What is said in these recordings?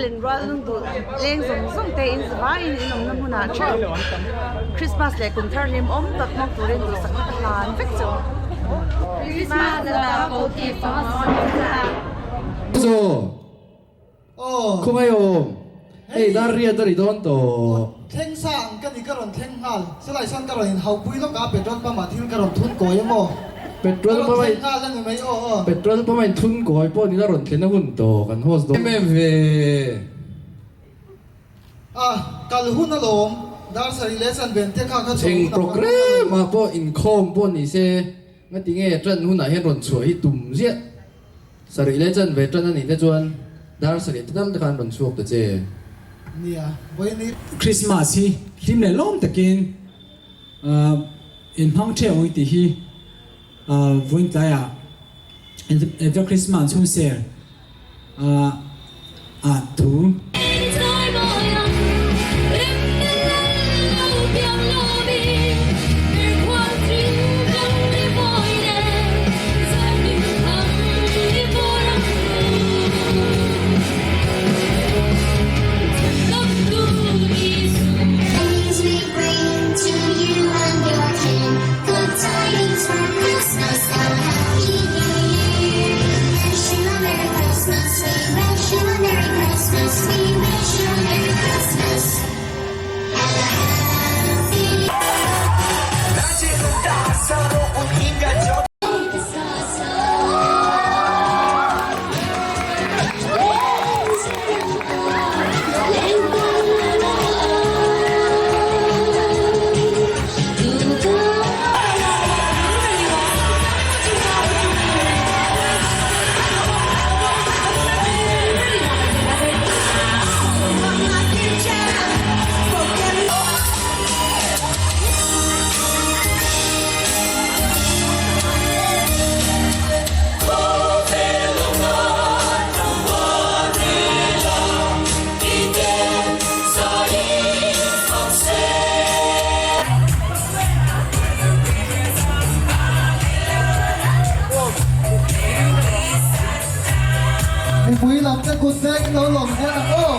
Lenrual lungduh leng zawng zawng te in zavaiin in awmna hmunah theuh Christmas leh kum thar hlim awm tak hmang turin duhsakna ka hlan vek chu. Christmas la ko ti Chaw khawngaih awm hei dar riat a ri dawn tawh. Thleng sa ang ka ni ka rawn thleng nghal silai sawn ka rawn inhaupui lawk a petrol pump ah thil ka rawn thun kawi a maw. Petrol pump a Petrol pump a inthun kawi pawh nila rawn thlen a hun tawh kan host dawn em em ve. A kal hun alawm dar sarih leh chan ven te kha kha chho Eng hun a kal hun alawm. programme ah pawh inkhawm pawh ni se ngati nge tan hunah hian rawn chhuah hi tum ziah sarih leh chan ve tan a nih te chuan dar sarih te tal te khan rawn chhuak ta che. Nia, vawiin Christmas hi hlim leh lawm takin inhmang theuh ang tih hi vawiin tlaiah Eva Christmas chhung ser ah thu. Mipui lam te kut veng lo lawm hian ang aw.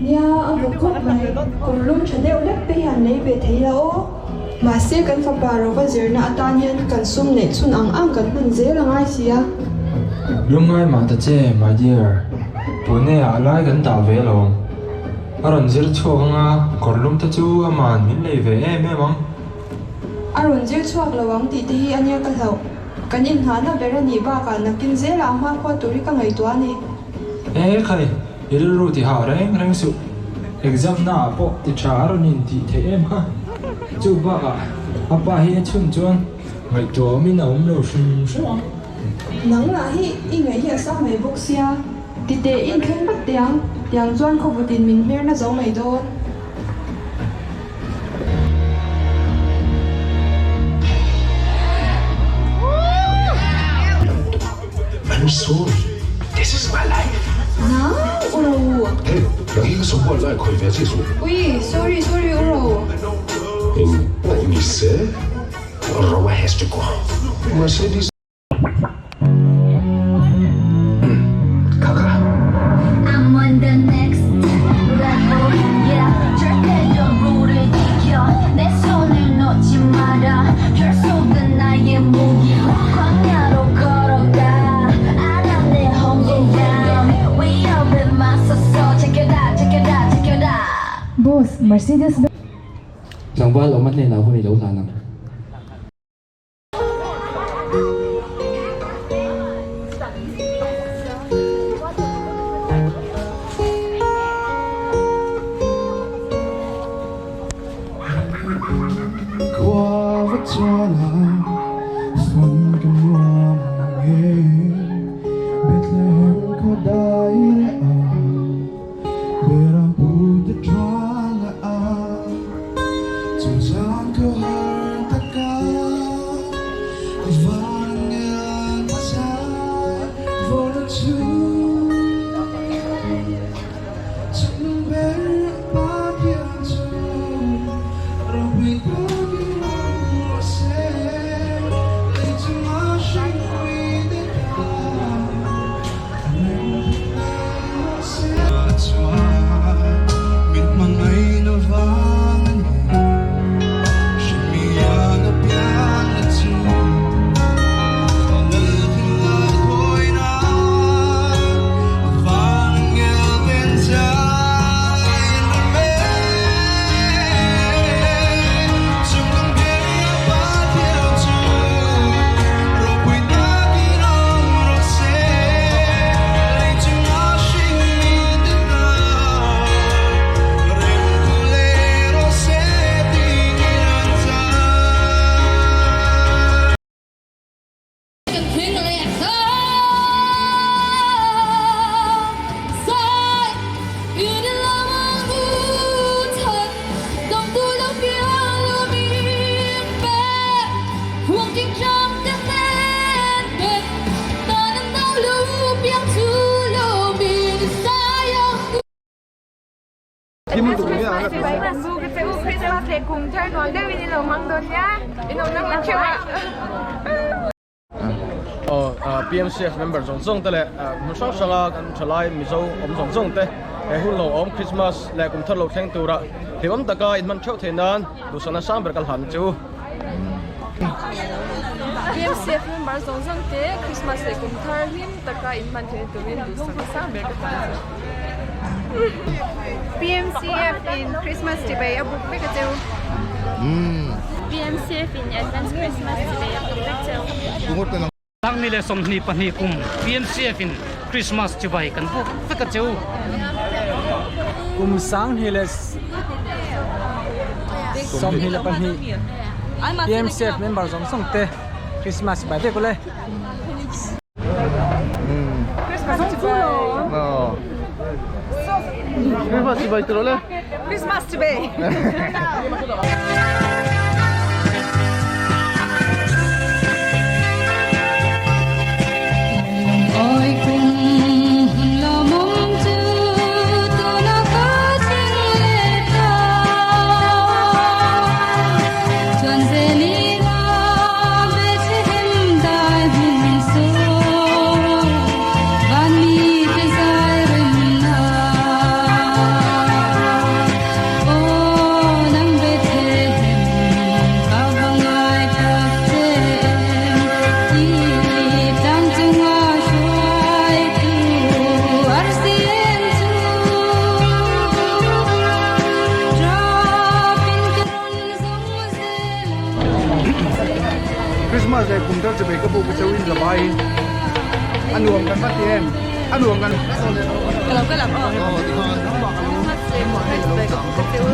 Nia, a vawk khawp mai. Kawr lum tha deuh lek te hian lei ve thei la aw. Mahse kan fapa rova zirna atan hian kan sum neih chhun ang ang kan hman zel a ngai si a. Lungngai mah ta che, my dear. Pune ah lai kan dah ve alawm. A rawn zir chhuak anga kawr lum te chu aman min lei ve em em ang. A rawn zir chhuak lo ang tih te hi a nia ka hlauh. Kan inhnahna ber a nih bakah nakin zelah a hmakhua tur hi ka ngaihtuah a ni. E khai, i rilru ti hah reng reng suh. Exam na ah pawh ti tha a rawn in tih theih em kha. Chu bakah a pa hi a chhun chuan ngaihtuah awmin a awm lo hrim hrim ang. Nang lah hi i ngaih hi a sang mai bawk sia, ti teh in thleng vat teh ang, tiang chuan khawvutin min hmer na zo mai dawn. I'm sorry, this is my life. Na, u ro. Hey, nang hi ka sawmhual lai khawi ve che suh. Ui, sorry, sorry u ro. Eng pawh ni se, Roa has to go. Mercedes. Mercedes. Tlangval awm a hnenah hun i lo hlan ang. PMCF member zawng zawng te leh hmun hrang hranga kan thalai Mizo awm zawng zawng te he hun lo awm Christmas leh kum thar lo thleng tura hlimawm taka inhman theuh theih nan duhsakna sang ber ka hlan chu. PMCF member zawng zawng te Christmas leh kum thar hlim taka inhman theihna turin duhsakna sang ber ka hlan chu. PMCF in Christmas chibai a buk vek a cheu. PMCF in Advance Christmas chibai a buk vek cheu. Sangni leh 22 kum PMCF in Christmas chibai kan buk vek a cheu. Kum 2022 PMCF member zawng zawng te Christmas chibai vek ule. Christmas chibai. Christmas chibai tilo le. Christmas chibai. Christmas leh kum thar chibai ka buk cheu in zavai in a nuam kan va ti em a nuam kan Ka lo ka lam aw. Christmas leh kum thar chibai ka buk cheu.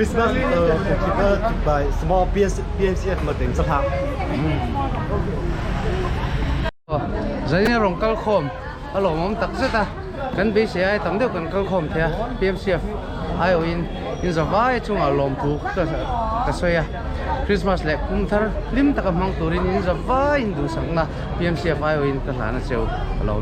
Christmas by small PMCF 嘛顶十下。 Zaina rawn kal khawm a lawmawm tak zet a, kan beisei ai tam deuh kan kal khawm thei a, PMCF aiawhin inzavai chungah lawmthu ka sawi a, Christmas leh kum thar hlim taka hmang turin inzavaiin duhsakna PMCF aiawhin ka hlan a cheu a lo.